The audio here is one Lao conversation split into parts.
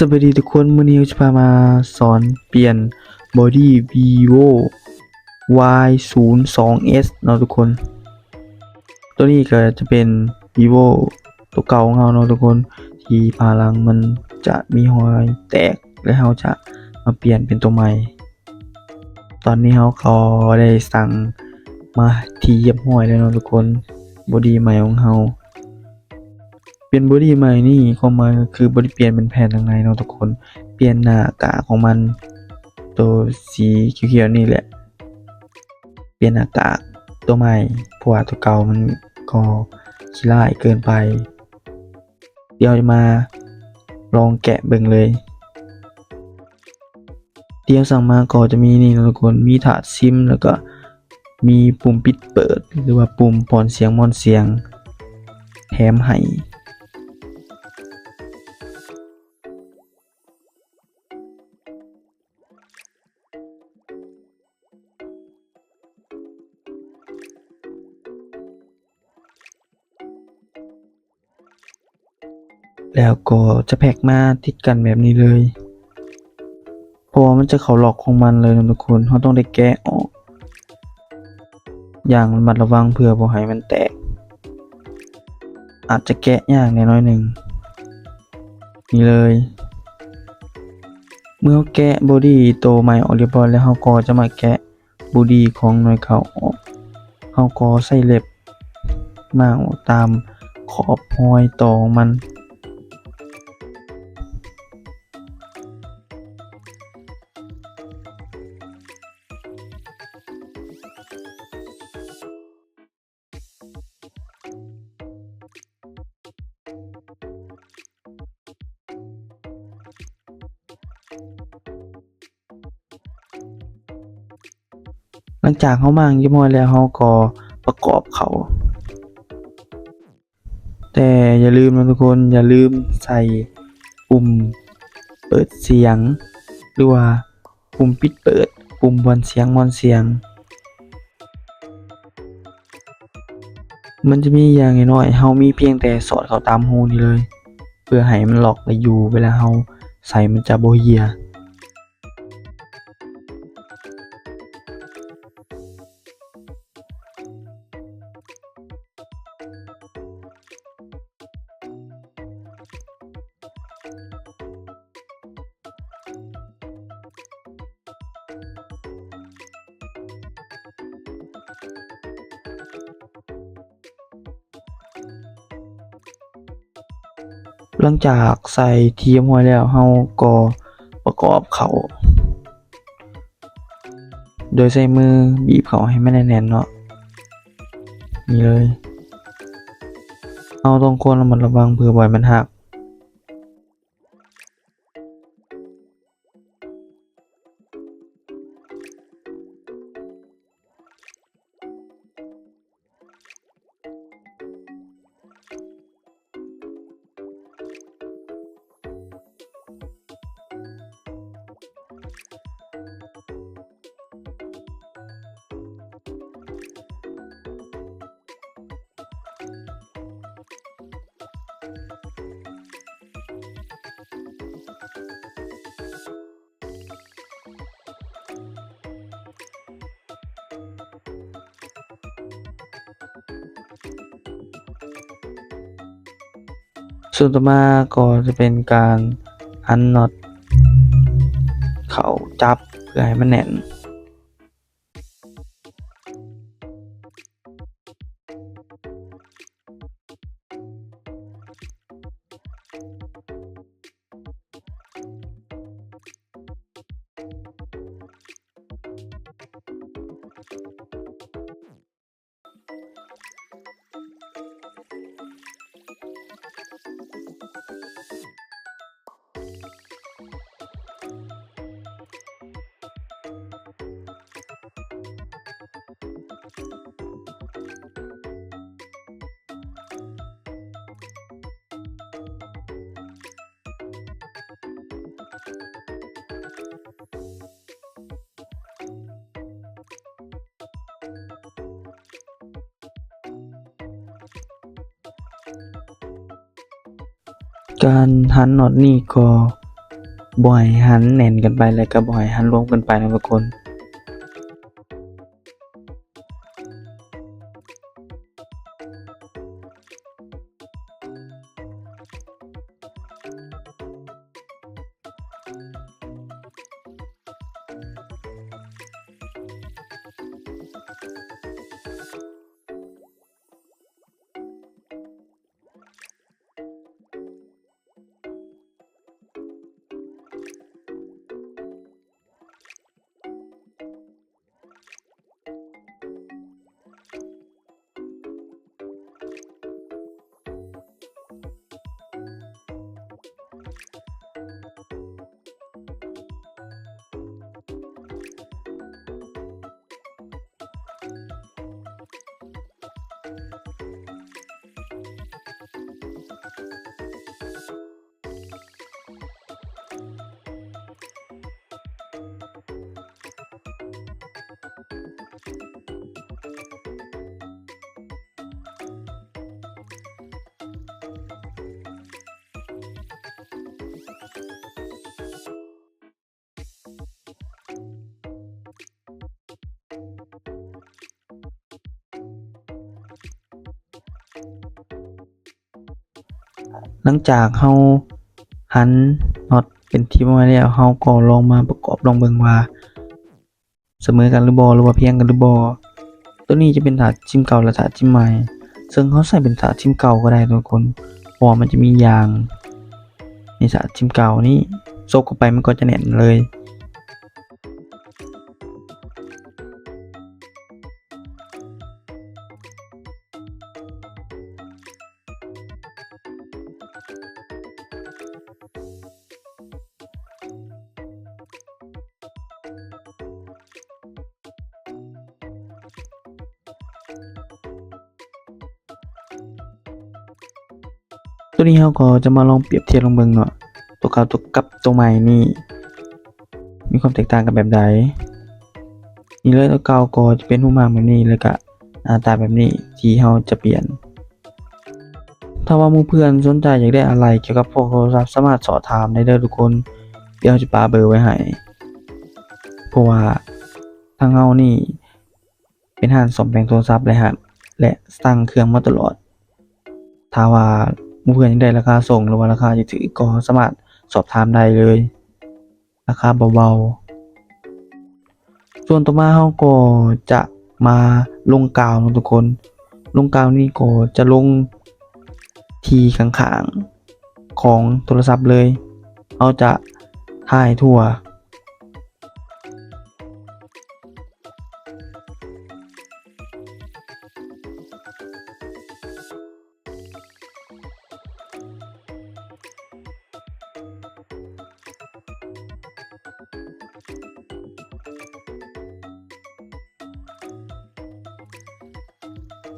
ສະບາຍດີທຸກຄົນ, ມື້ນີ້ເຮົາຈະພາມາສອນປ່ຽນ Body Vivo Y ສູນສອງ S ເນາະທຸກຄົນ. ໂຕນີ້ກໍຈະເປັນ Vivo ໂຕເກົ່າຂອງເຮົາເນາະທຸກຄົນ ທີ່ຝາຫຼັງມັນຈະມີຮອຍແຕກ ແລະ ເຮົາຈະມາປ່ຽນເປັນໂຕໃໝ່. ຕອນນີ້ເຮົາກໍໄດ້ສັ່ງມາທີ່ຮຽບຮ້ອຍແລ້ວເນາະທຸກຄົນ, Body ໃໝ່ຂອງເຮົາ. ປ່ຽນ Body ໃໝ່ນີ້ ຄວາມໝາຍກໍຄືບໍ່ໄດ້ປ່ຽນເປັນແຜ່ນທາງໃນເນາະທຸກຄົນ, ປ່ຽນໜ້າກາກຂອງມັນ ໂຕສີຂຽວໆນີ້ແຫຼະ, ປ່ຽນໜ້າກາກໂຕໃໝ່ ເພາະວ່າໂຕເກົ່າມັນກໍຂີ້ລ້າຍເກີນໄປ. ດຽວເຮົາຈະມາລອງແກະເບິ່ງເລີຍ. ທີ່ເຮົາສັ່ງມາກໍຈະມີນີ້ເນາະທຸກຄົນ, ມີຖາດຊິມ ແລ້ວກໍມີປຸ່ມປິດເປີດ ຫຼືວ່າປຸ່ມປ່ອນສຽງມ້ອນສຽງແຖມໃຫ້. ແລ້ວກໍຈະແພັກມາຕິດກັນແບບນີ້ເລີຍ, ເພາະວ່າມັນຈະເຂົ້າລັອກຂອງມັນເລີຍນະທຸກຄົນ. ເຮົາຕ້ອງໄດ້ແກະອອກຢ່າງລະມັດລະວັງເພື່ອບໍ່ໃຫ້ມັນແຕກ. ອາດຈະແກະຍາກແດ່ໜ້ອຍໜຶ່ງ. ນີ້ເລີຍ. ເມື່ອເຮົາແກະ body ໂຕໃໝ່ອອກຮຽບຮ້ອຍແລ້ວ, ເຮົາກໍຈະມາແກະ body ຂອງໜ່ວຍເກົ່າອອກ. ເຮົາກໍໃຊ້ເລັບມ້າງອອກຕາມຂອບຮອຍຕໍ່ຂອງມັນ. ຫຼັງຈາກເຮົາມ້າງຮຽບຮ້ອຍແລ້ວ, ເຮົາກໍປະກອບເຂົ້າ. ແຕ່ຢ່າລືມນະທຸກຄົນ, ຢ່າລືມໃສ່ປຸ່ມເປີດສຽງ ຫຼືວ່າປຸ່ມປິດເປີດ, ປຸ່ມບ່ອນສຽງມ່ອນສຽງ. ມັນຈະມີຢ່າງໜ້ອຍໆ, ເຮົາມີພຽງແຕ່ສອດເຂົ້າຕາມຮູນີ້ເລີຍ, ເພື່ອໃຫ້ມັນລັອກໄດ້ຢູ່ ເວລາເຮົາໃສ່ມັນຈະບໍ່ເຫຍ. ຫຼັງຈາກໃສ່ທີ່ຮຽບຮ້ອຍແລ້ວ, ເຮົາກໍປະກອບເຂົ້າ ໂດຍໃຊ້ມືບີບເຂົ້າໃຫ້ມັນແໜ້ນໆເນາະ. ນີ້ເລີຍ. ເຮົາຕ້ອງຄວນລະມັດລະວັງເພື່ອບໍ່ໃຫ້ມັນຫັກ. ສ່ວນຕໍ່ມາກໍຈະເປັນການຫັນນັອດເຂົ້າຈັບເພື່ອໃຫ້ມັນແໜ້ນ. ການຫັນນັອດນີ້ກໍ ບໍ່ໃຫ້ຫັນແໜ້ນເກີນໄປ ແລະກໍບໍ່ໃຫ້ຫັນຫຼວມເກີນໄປເນາະທຸກຄົນ. ຫຼັງຈາກເຮົາຫັນນັອດເປັນທີ່ຮຽບຮ້ອຍແລ້ວ, ເຮົາກໍລອງມາປະກອບລອງເບິ່ງວ່າ ສະເໝີກັນຫຼືບໍ່ ຫຼືວ່າພຽງກັນຫຼືບໍ່. ໂຕນີ້ຈະເປັນຖາດຊິມເກົ່າ ແລະ ຖາດຊິມໃໝ່, ເຊິ່ງເຮົາໃຊ້ເປັນຖາດຊິມເກົ່າກໍໄດ້ທຸກຄົນ, ເພາະວ່າມັນຈະມີຢາງໃນຖາດຊິມເກົ່ານີ້ ສົບເຂົ້າໄປມັນກໍຈະແໜ້ນເລີຍ. ໂຕນີ້ເຮົາກໍຈະມາລອງປຽບທຽບລອງເບິ່ງເນາະ, ໂຕເກົ່າກັບໂຕໃໝ່ນີ້ມີຄວາມແຕກຕ່າງກັນແບບໃດ. ນີ້ເລີຍ, ໂຕເກົ່າກໍຈະເປັນຮູບຮ່າງແບບນີ້ ແລ້ວກະໜ້າຕາແບບນີ້ທີ່ເຮົາຈະປ່ຽນ. ຖ້າວ່າໝູ່ເພື່ອນສົນໃຈຢາກໄດ້ອາໄຫຼ່ກ່ຽວກັບພວກໂທລະສັບ ສາມາດສອບຖາມໄດ້ເດີທຸກຄົນ, ດຽວເຮົາຈະປະເບີໄວ້ໃຫ້. ເພາະວ່າທາງເຮົານີ້ເປັນຮ້ານສ້ອມແປງໂທລະສັບ ແລະ ຮັບ ແລະ ສັ່ງເຄື່ອງມາຕະຫຼອດ. ຖ້າວ່າໝູ່ເພື່ອນຢາກໄດ້ລາຄາສົ່ງ ຫຼືວ່າລາຄາຖືກໆ ກໍສາມາດສອບຖາມໄດ້ເລີຍ. ລາຄາເບົາໆ. ສ່ວນຕໍ່ມາເຮົາກໍຈະມາລົງກາວເນາະທຸກຄົນ. ລົງກາວນີ້ກໍຈະລົງທີ່ຂ້າງໆຂອງໂທລະສັບເລີຍ. ເຮົາຈະທາໃຫ້ທົ່ວ.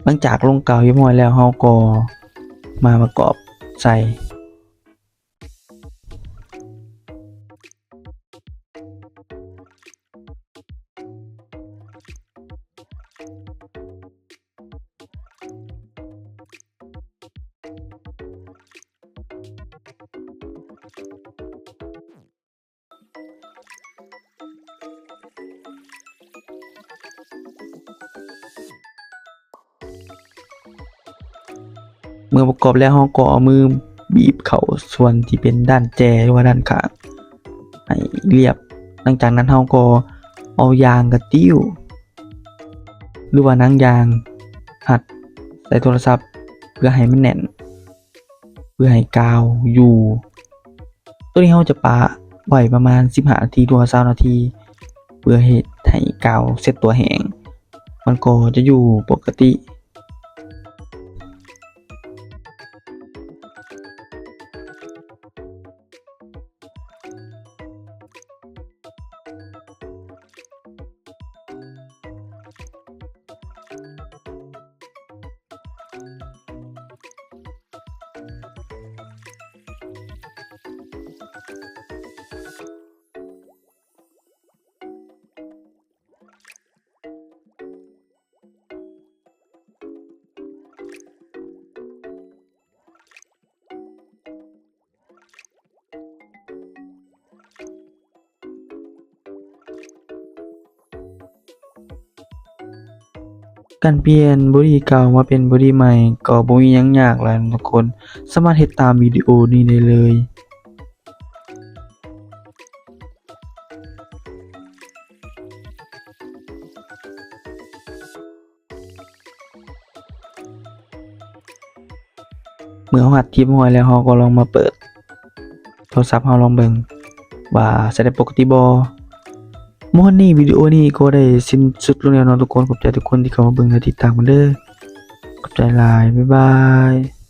ຫຼັງຈາກລົງກາວຮຽບຮ້ອຍແລ້ວ, ເຮົາກໍມາປະກອບໃສ່. ເມື່ອປະກອບແລ້ວ, ເຮົາກໍເອົາມືບີບເຂົ້າສ່ວນທີ່ເປັນດ້ານແຈ ຫຼືວ່າດ້ານຂ້າງໃຫ້ລຽບ. ຫຼັງຈາກນັ້ນ, ເຮົາກໍເອົາຢາງກະຕິ້ວ ຫຼືວ່າໜັງຢາງຮັດໃສ່ໂທລະສັບ ເພື່ອໃຫ້ມັນແໜ້ນ, ເພື່ອໃຫ້ກາວຢູ່. ໂຕນີ້ເຮົາຈະປະໄວ້ປະມານສິບຫ້ານາທີ ຫຼືວ່າຊາວນາທີ ເພື່ອເຮັດໃຫ້ກາວເຊັດຕົວແຫ້ງ, ມັນກໍຈະຢູ່ປົກກະຕິ. ເ ການປ່ຽນບໍດີ້ເກົ່າມາເປັນບໍດີ້ໃໝ່ກໍບໍ່ມີຫຍັງຍາກຫຼາຍເນາະທຸກຄົນ, ສາມາດເຮັດຕາມວິດີໂອນີ້ໄດ້ເລີຍ. ເມື່ອເຮົາອັດຄລິບຮຽບຮ້ອຍແລ້ວ ເຮົາກໍລອງມາເປີດໂທລະສັບເຮົາລອງເບິ່ງວ່າໃຊ້ໄດ້ປົກກະຕິບໍ່. ມາຮອດນີ້ວິດີໂອນີ້ກໍໄດ້ສິ້ນສຸດລົງແລ້ວເນາະທຸກຄົນ. ຂອບໃຈທຸກຄົນທີ່ເຂົ້າມາເບິ່ງ ແລະ ຕິດຕາມກັນເດີ້. ຂອບໃຈຫຼາຍ. ບາຍບາຍ.